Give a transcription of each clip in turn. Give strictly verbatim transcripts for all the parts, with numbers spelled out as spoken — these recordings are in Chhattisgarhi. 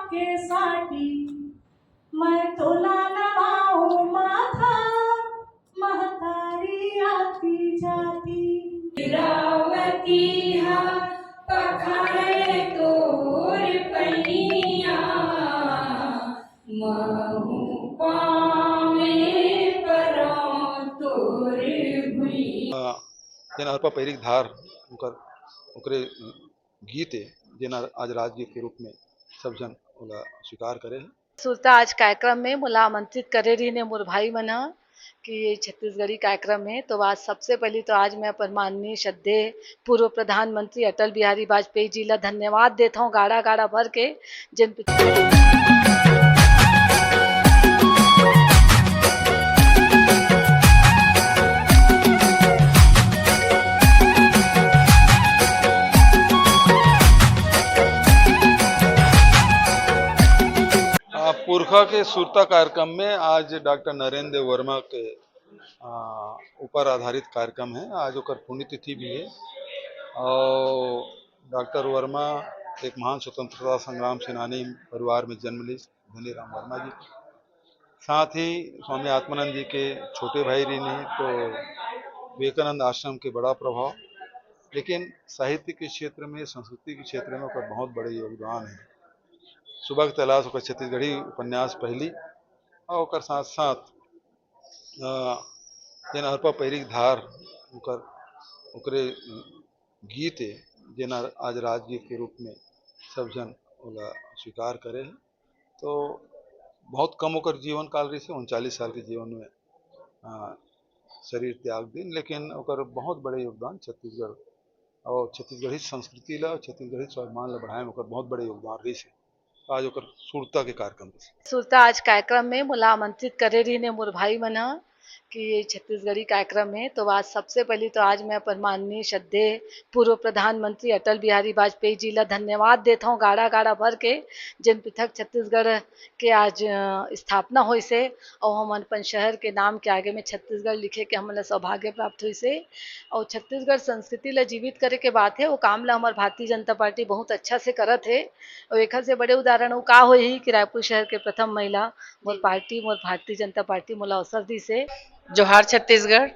के साटी, मैं तोला नवाऊं माथा, महतारी आती जाती। रावती हा पखारे तोर पैया, महू पावे परौं तोर भुइयां। अ, जेन अरपा पैरी के धार, ओकर, ओकरे गीत ए, जेन आज राजगीत के रूप में सब झन ओला स्वीकार करे हे। सुरता आज कार्यक्रम में मोला आमंत्रित करे रहिन हे मोर भाई मन ह कि ये छत्तीसगढ़ी कार्यक्रम हे, तो आज सबसे पहली तो आज मैं अपन माननीय श्रद्धेय पूर्व प्रधानमंत्री अटल बिहारी वाजपेयी जी ला धन्यवाद देत हौं गाड़ा गाड़ा भर के, जेन आ, पुरखा के सुरता कार्यक्रम में आज डॉक्टर नरेंद्र वर्मा के, आ, ऊपर आधारित कार्यक्रम हे। आज ओकर पुण्यतिथि भी हे और डॉक्टर वर्मा एक महान स्वतंत्रता संग्राम सेनानी परिवार में जन्म लीस, धनीराम वर्मा जी। साथ ही स्वामी आत्मानंद जी के छोटे भाई रहिन हे, तो विवेकानंद आश्रम के बड़ा प्रभाव, लेकिन साहित्य के क्षेत्र में, संस्कृति के क्षेत्र में ओकर बहुत बड़े योगदान हे। सुबह के तलाश ओकर छत्तीसगढ़ी उपन्यास पहली, और ओकर साथ साथ, अ, जेन अरपा पैरी के धार, ओकर, ओकरे गीत ए, जेन आज राजगीत के रूप में सब झन ओला स्वीकार करे हे। तो बहुत कम ओकर जीवन काल रहिस हे, उनचालीस साल के जीवन में, अ, शरीर त्याग दिन, लेकिन ओकर बहुत बड़े योगदान छत्तीसगढ़ और छत्तीसगढ़ी संस्कृति ला, छत्तीसगढ़ी स्वाभिमान ला बढ़ाए में ओकर बहुत बड़े योगदान रहिस हे। आज ओकर सुरता के कार्यक्रम रहिस। सुरता आज कार्यक्रम में मोला आमंत्रित करे रहिन हे मोर भाई मन ह कि ये छत्तीसगढ़ी कार्यक्रम हे, तो आज सबसे पहली तो आज मैं अपन माननीय श्रद्धेय पूर्व प्रधानमंत्री अटल बिहारी वाजपेयी जी ला धन्यवाद देत हौं गाड़ा गाड़ा भर के, जेन पृथक छत्तीसगढ़ के आज, अ, स्थापना होइस हे, अउ हमन अपन शहर के नाम के आगे में छत्तीसगढ़ लिखे के हमन ला सौभाग्य प्राप्त होइस हे। अउ छत्तीसगढ़ संस्कृति ला जीवित करे के बात हे, वो काम ला हमर भारतीय जनता पार्टी बहुत अच्छा से करत हे। अउ एखर से बड़े उदाहरण वो का होही कि रायपुर शहर के प्रथम महिला मोर पार्टी, मोर भारतीय जनता पार्टी मोला अवसर दिस हे। जोहार छत्तीसगढ़।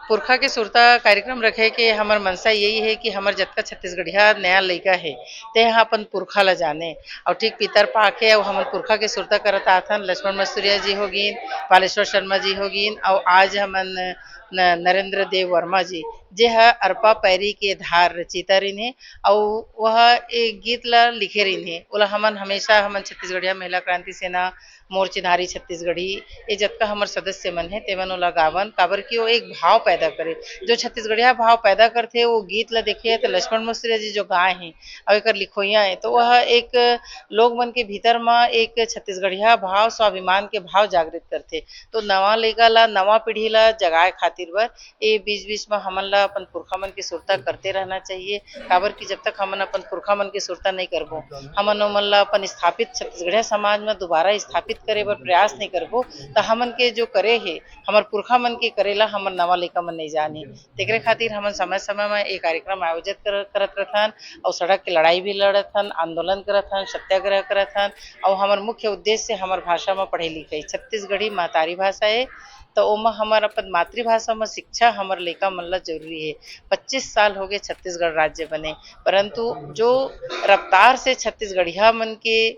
पुरखा के सुरता कार्यक्रम रखे के हमर मंशा यही हे कि हमर जतका छत्तीसगढ़िया नया लइका हे, ते ह अपन पुरखा ला जाने। अउ ठीक पितर पाके अउ हमन पुरखा के सुरता करत आथन। लक्ष्मण मसूरिया जी होगिन, बालेश्वर शर्मा जी होगिन, अउ आज हमन न-, नरेंद्र देव वर्मा जी, जे ह अरपा पैरी के धार रचिता रहिन हे, अउ वह एक गीत ला लिखे रहिन हे, ओला हमन हमेशा, हमन छत्तीसगढ़िया महिला क्रांति सेना, मोर चिन्हारी छत्तीसगढ़ी, ये जतका हमर सदस्य मन हे, तेमन ओला गावन, काबर कि वो एक भाव पैदा करे। जो छत्तीसगढ़िया भाव पैदा करथे, वो गीत ला देखे, त लक्ष्मण मसूरिया जी जो गाए हे, अउ एकर लिखोइया हे, तो वह एक लोग मन के भीतर म एक छत्तीसगढ़िया भाव, स्वाभिमान के भाव जागृत करथे। तो नवा लइका ला, नवा पीढ़ी ला जगाए खातिर बर ए बीच-बीच म हमन ला अपन पुरखा मन के सुरता करते रहना चाहिए, काबर कि जब तक हमन अपन पुरखा मन के सुरता नइ करबो, हमन ओमन ला अपन स्थापित छत्तीसगढ़िया समाज म दोबारा स्थापित करे बर प्रयास नइ करबो, त हमन के जो करे हे, हमर पुरखा मन के करे ला हमर नवा लइका मन नइ जाने। तेकरे खातिर हमन समय-समय म ए कार्यक्रम आयोजित कर-, करत रथन अउ सड़क के लड़ाई भी लड़त हन, आंदोलन करत हन, सत्याग्रह करत हन। अउ हमर मुख्य उद्देश्य हमर भाषा म पढ़ई लिखई, छत्तीसगढ़ी महतारी भाषा ए, त ओमा हमर अपन मातृभाषा म शिक्षा हमर लइका मन ला जरूरी हे। पच्चीस साल होगे छत्तीसगढ़ राज्य बने, परंतु जो रफ्तार से छत्तीसगढ़िया मन के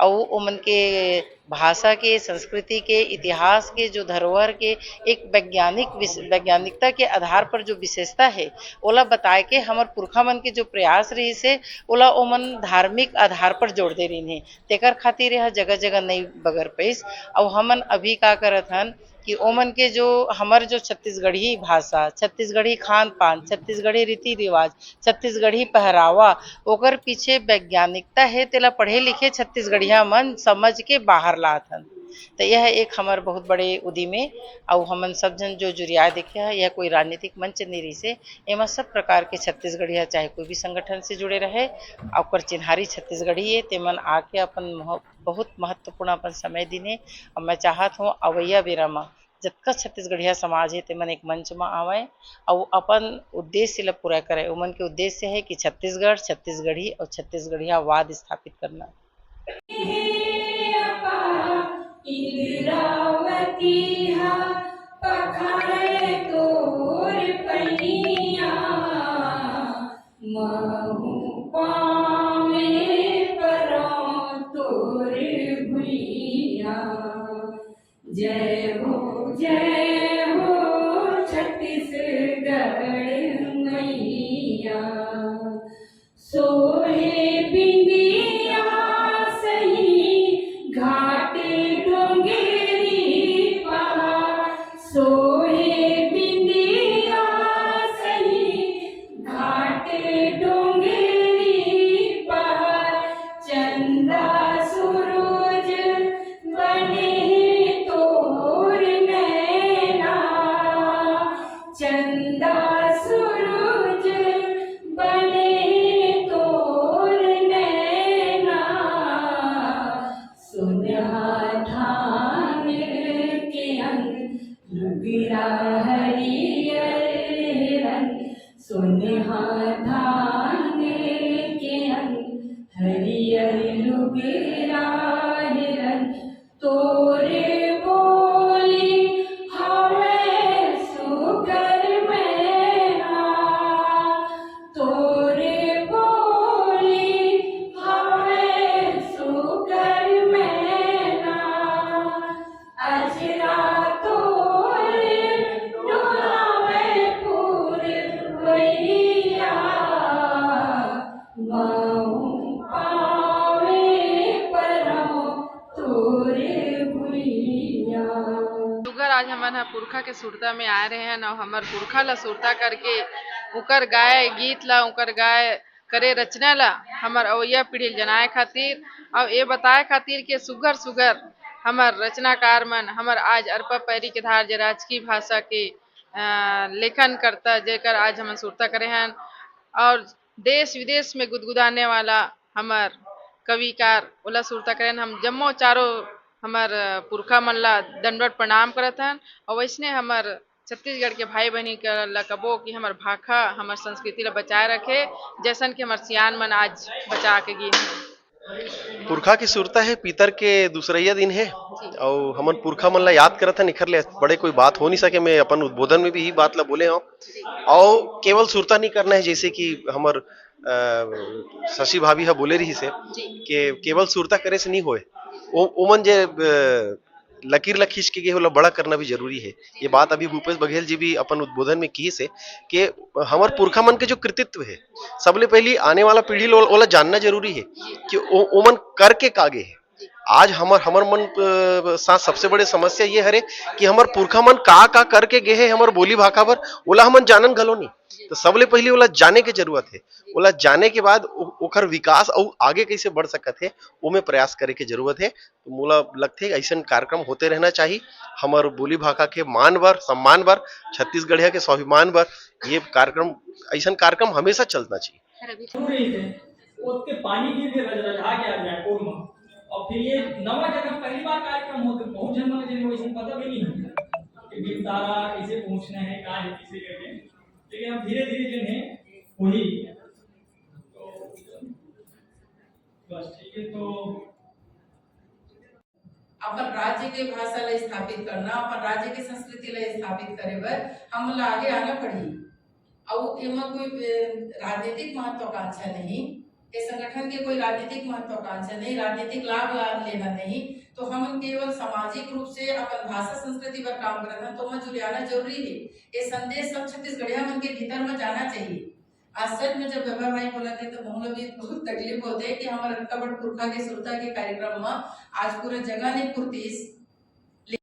अउ ओमन के भाषा के, संस्कृति के, इतिहास के जो धरोहर के एक वैज्ञानिक विस-, वैज्ञानिकता के आधार पर जो विशेषता हे, ओला बताए के हमर पुरखा मन के जो प्रयास रहिस हे, ओला ओमन धार्मिक आधार पर जोड़ दे रहिन हे। तेकर खातिर यह जगह-जगह नइ बगर पइस। अउ हमन अभी का करत हन कि ओमन के जो, हमर जो छत्तीसगढ़ी भाषा, छत्तीसगढ़ी खान-पान, छत्तीसगढ़ी रीति-रिवाज, छत्तीसगढ़ी पहरावा, ओकर पीछे वैज्ञानिकता हे, तेला पढ़े लिखे छत्तीसगढ़िया मन समझ के बाहर लात हन। त यह एक हमर बहुत बड़े उदिम ए, अउ हमन सब झन जो जुरियाए देखे ह, यह कोई राजनीतिक मंच नइ रहिसे। एमा सब प्रकार के छत्तीसगढ़िया चाहे कोई भी संगठन से जुड़े रहे, ओकर चिन्हारी छत्तीसगढ़ी ए, तेमन आके अपन मह-, बहुत महत्वपूर्ण अपन समय दिन हे। अउ मैं चाहत हूँ अवइया बेरा म जतका छत्तीसगढ़िया समाज हे, तेमन एक मंच म आवय अउ अपन उद्देश्य ल पूरा करय। उमन के उद्देश्य हे कि छत्तीसगढ़, छत्तीसगढ़ी अउ छत्तीसगढ़ियावाद स्थापित करना। हे अपा इंद्रावती हा पखारे तोर पैया, महू पावे परौं तोर भुइया। जय हो, जय हो छत्तीसगढ़ मैया। सोहे बिंदिया सही घाट डोंगरी पहाड़, सोहे बिंदिया सही घाट डोंगरी पहाड़। चंदा सूरज बने तोर नैना, चंदा सूरज बने तोर नैना। सोनहा धान के अंग, लुगरा हरियर रंग। सोनहा धान के अंग, हरियर लुगरा रंग। तोरे बोली हवे सुघर मैना, तोरे बोली हवे सुघर मैना। अचरा तोरे डोलावे पुरवैया, महू पावे परौं तोर भुइया। सुघर आज हमन ह पुरखा के सुरता में आए रहे हन, अउ हमर पुरखा ला सुरता करके उकर गाय गीत ला, उकर गाय करे रचना ला हमर अवइया पीढ़ी ल जनाए खातिर, अउ ये बताए खातिर के सुघर सुघर हमर रचनाकार मन, हमर आज अरपा पैरी के धार जे राजकीय भाषा के, अ, लेखन करता, जेकर आज हमन सुरता करे हन, अउ देश विदेश में गुदगुदाने वाला हमर कविकार ओला सुरता करे हन। हम जम्मो चारों हमर पुरखा मन ला दंडवत प्रणाम करत हन, अउ वैसने हमर छत्तीसगढ़ के भाई बहिनी के ला कबो कि हमर भाखा, हमर संस्कृति ला बचाए रखे, जैसन कि हमर सियान मन आज बचा के गिन हे। पुरखा की सुरता हे, पीतर के दूसरैया दिन हे, जी। अउ हमन पुरखा मन ला याद करत हन, एखर ले बड़े कोई बात हो नहीं सके। मैं अपन उद्बोधन में भी यही बात ला बोले हूँ। जी। अउ केवल सुरता नहीं करना है, जैसे कि हमर, अ, शशि भाभी हा बोले रही से जी। कि केवल सुरता करे से नहीं होए, ओ, ओमन जे, अ, लकीर ला खींच के गे हे, ओला बड़ा करना भी जरूरी है। ये बात अभी भूपेश बघेल जी भी अपन उद्बोधन में किहिस हे कि हमर पुरखा मन के जो कृतित्व है, सबले पहली आने वाला पीढ़ी ला ओला जानना जरूरी है कि ओ, ओमन करके का गे हे। आज हमर, हमर मन, अ, साथ सबसे बड़े समस्या ये हरे कि हमर पुरखा मन का, का करके गे हे हमर बोली भाखा बर, ओला हमन जानन घलो नहीं। तो सबले पहली ओला जाने के जरूरत है। ओला जाने के बाद ओ-, ओकर विकास अउ आगे कैसे बढ़ सकत हे, ओमे प्रयास करे के जरूरत हे। तो मोला लगथे, अइसन कार्यक्रम होते रहना चाहिए। हमर बोली भाखा के मान बर, सम्मान बर, छत्तीसगढ़िया के स्वाभिमान बर ये कार्यक्रम, अइसन कार्यक्रम हमेशा चलना चाहिए। हो रही थे, ओतके पानी गिर के रज-, रजहा के आ रायपुर में। और फिर ये नवा जगह पहली बार कार्यक्रम होते, बहुत झन मन के वैसे पता भी नहीं होता कि बिंदारा कैसे पहुंचना है, कहाँ है, किसे करके। लेकिन अब धीरे-धीरे जो है, वही। तो बस ठीक है, तो अपन राज्य के भाषा ला स्थापित करना, अपन राज्य के संस्कृति ला स्थापित करे बर हमन ला आगे आना पड़ही। अउ एमा कोई, ए, राजनीतिक महत्वाकांक्षा नहीं, ये संगठन के कोई राजनीतिक महत्वाकांक्षा नहीं, राजनीतिक लाभ, लाभ लेना नहीं, तो हमन केवल सामाजिक रूप से अपन भाषा संस्कृति बर काम करत हन, तो ओमा जुरियाना जरूरी हे। ये संदेश सब छत्तीसगढ़िया मन के भीतर में जाना चाहिए। आज सच में जब गब्बर भाई बोलत हे, तो मोला भी बहुत तकलीफ होथे कि हमर अतका बड़ पुरखा के सुरता के कार्यक्रम में आज पूरा जगह नहीं पुरतीस।